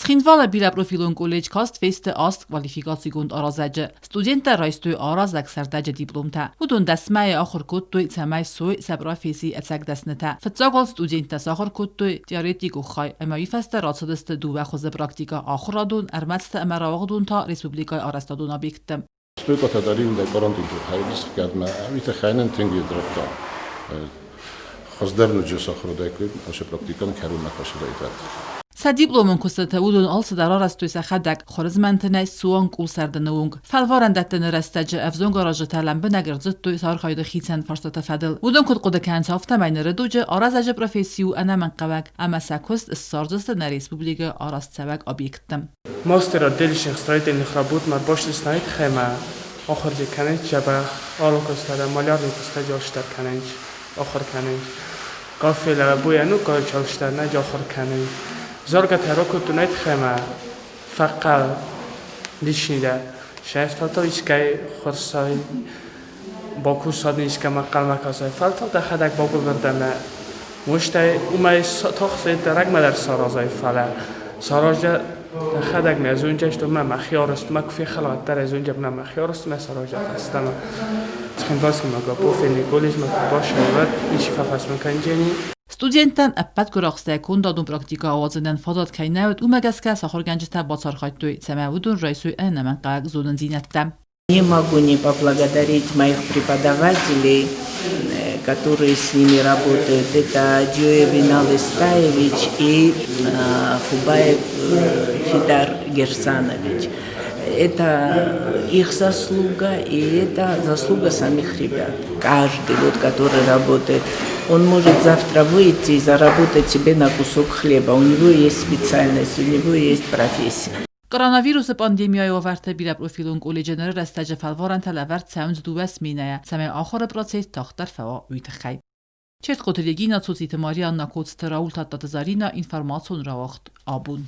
Цхинвалы бирӕпрофилон колледж каст фесты аст квалификацигонд аразӕджы. Студенттӕ райстой аразӕг сӕрдӕджы дипломтӕ. Уыдон 10 мӕйы ахуыр кодтой, цӕмӕй суой сӕ профессийы ӕцӕг дӕснытӕ. Фыццаг уал студенттӕ сахуыр кодтой теоретикон хай ӕмӕ уый фӕстӕ рацыдысты дыууӕ хуызы практикӕ ахуырадон ӕрмӕдзты ӕмӕ рауагъдон та республикӕйы арӕзтадон объектты. Стойкъотӕ дӕр карантинты хайадисгӕдмӕ ӕви тыххӕй тынг радта. Хуыздӕр ноджы сахуырдаиккой, ацы практикӕн кӕронмӕ фӕсыдаид. Сӕ дипломон куыстытӕ уыдон алцыдӕр арӕзтой сӕхӕдӕг, хуырызмӕнтынӕй суанг къулсӕрдыны онг. Фӕлварӕн дӕттыны рӕстӕджы ӕвзонг аразджытӕ лӕмбынӕг ӕрдзырдтой сӕ архайды хицӕн фарстаты фӕдыл. Уыдон куыд хъуыды кӕнынц, афтӕмӕй ныры дуджы аразӕджы професси у ӕнӕмӕнгхъӕуӕг ӕмӕ сӕ куыст ссардзысты нӕ республикӕйы арӕзтцӕуӕг объектты. Мастер отделочных строительных работ марбошлис хема ахуырди кӕнынц дзӕбӕх, алы куыстӕ малярный куыстӕ джалстӕр кӕнынц, ахуыр кӕнынц. Кафелӕ буяну калчалстӕр нӕ ахуыр кӕнынц. Заргӕтӕ ракодтон хема фӕхъхъӕл личныйдӕ. Сӕфтӕлтау искӕй хуырсай бакусадны искӕмӕ хъӕлмӕ кӕсай. Фӕлтау дӕхӕдӕг багуыбырдӕмӕ Мостӕй уымӕй тохсӕй рӕгмӕ дӕр саразай, фӕлӕ саразгӕ дӕхӕдӕг мӕ зонджӕ мӕ мӕхи арӕзтмӕ куы фехӕлат дӕр ӕй зонджӕ мӕ мӕхи арӕзтмӕ саразгӕ фӕстӕмӕ. Цхинвалскмӕ профильный колледжмӕ куы бацӕуӕд, ничи фӕфӕсмон кӕнджени. Студенттӕн ӕппӕт гуырахстӕй кондадон практикӕ ауадзынӕн фадат кӕй нӕ уыд, уымӕ гӕсгӕ сӕ ахуыргӕнджытӕ бацархайдтой, цӕмӕй уыдон райсой ӕнӕмӕнгхъӕуӕг зонындзинӕдтӕ. Не могу не поблагодарить моих преподавателей, которые с ними работают. Это Джоев Инал Истаевич и Хубаев Фидар Герсанович. Это их заслуга, и это заслуга самих ребят. Каждый, вот, который работает, он может завтра выйти и заработать себе на кусок хлеба. У него есть специальность, у него есть профессия. Коронавирусы пандемияйы уавӕрты бирӕпрофилон колледжы ныры рӕстӕджы фӕлварӕнтӕ лӕвӕрд цӕуынц дыууӕ сменӕйӕ, цӕмӕй ахуыры процесс тагъддӕр фӕуа, уый тыххӕй. Чертхъоты Регина, Цоциты Марианна, Коцты Рауль, Тадтаты Заринӕ, информацион рауагъд абон.